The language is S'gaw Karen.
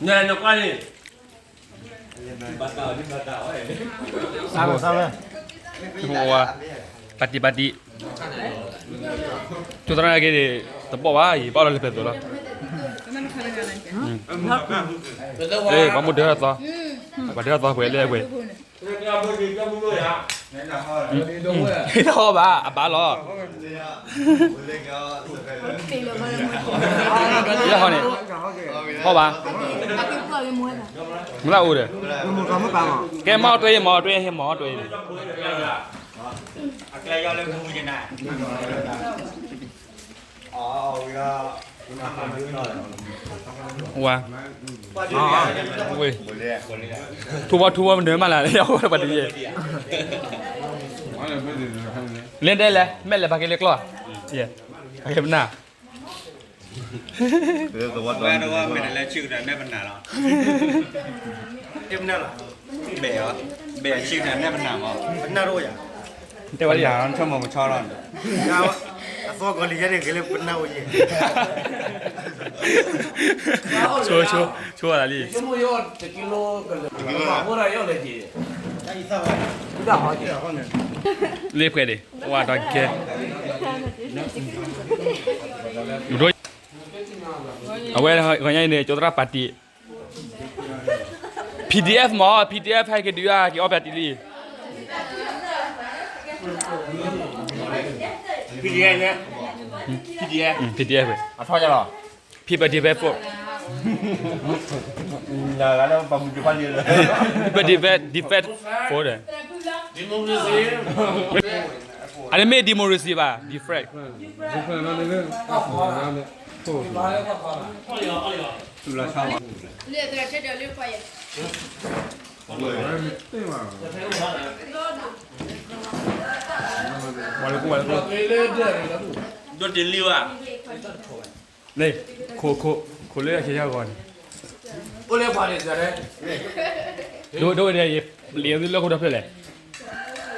နကွၢ်န့ၣ်, ပၣ်တံၣ်ပၣ်တံၣ်, ကၠိသရၣ်က့ၤန့ၣ် တဘီၣ်ဘၣ် ယဘၣ်လီၤလၢပှဲၤသိးလီၤ, ပှၤမူဒၢထီၣ်သီ, ပှၤဒၢထီၣ်သီပှဲၤလၢပှဲၤ, တဟီၣ်ဘၣ် အဘၣ်လီၤ ယဟီန့ၣ်, ဟီဘၣ်, မ့ၢ်အိၣ်ဒီး, ကဲမ့ၢ်တွဲယမ့ၢ်တွဲယဟဲမ့ၢ်တွဲ, ဝါ, ထူဝါထူဝါမနုၤမးလၢ်လၢယဝဲပှၤတယဲၢ်, လၢဒဲလဲၣ် မဲာ်လဲၤပာ်က့ၤလၢကျီၢ်, ပာ်က့ၤပနၢ် ဝဲတဝီမဲာ်တလဲၤဆံးကတၢၢ်နဲၣ်ပနၢ်လီၤ, ဘဲၣ်ဆံးကတၢၢ်နဲၣ်ပနၢ်မး, ပနၢ်တအိၣ်ယၤ, ပနၢ်ထီၣ်မၤမုာ်ဆီလီၤ, အသီကီၤလံၤယဲန့ၣ် ဂ့ၤလၢပနၢ်အိၣ်ယဲ, ဆိဆိဆိလီၤလံ, လ့ပှဲၤဒံး ဝါဒီးကဲ အဝဲဂီၤညါအံၤန့ၣ် ကၠိသရၣ်ပၣ်တံၣ်, PDF မး PDF ဟဲက့ၤဒုးအါက့ၤအီၣ်ပၣ်တံၣ်လံ, PDF, PDF, PDF, People Defense Force, People Defense, Defense Force, အန့ၣ်မ့ၢ် democracy ဘၣ် defense, ဒိးတ့ၢ်လံဘၣ်, လၢ ခိၣ်လၢအခံဂီၤန့ၣ်, ဒိၣ်ဒိၣ်ဒဲး လံာ်သုလၢခိၣ်ဒီဖျၢၣ်လဲၣ်,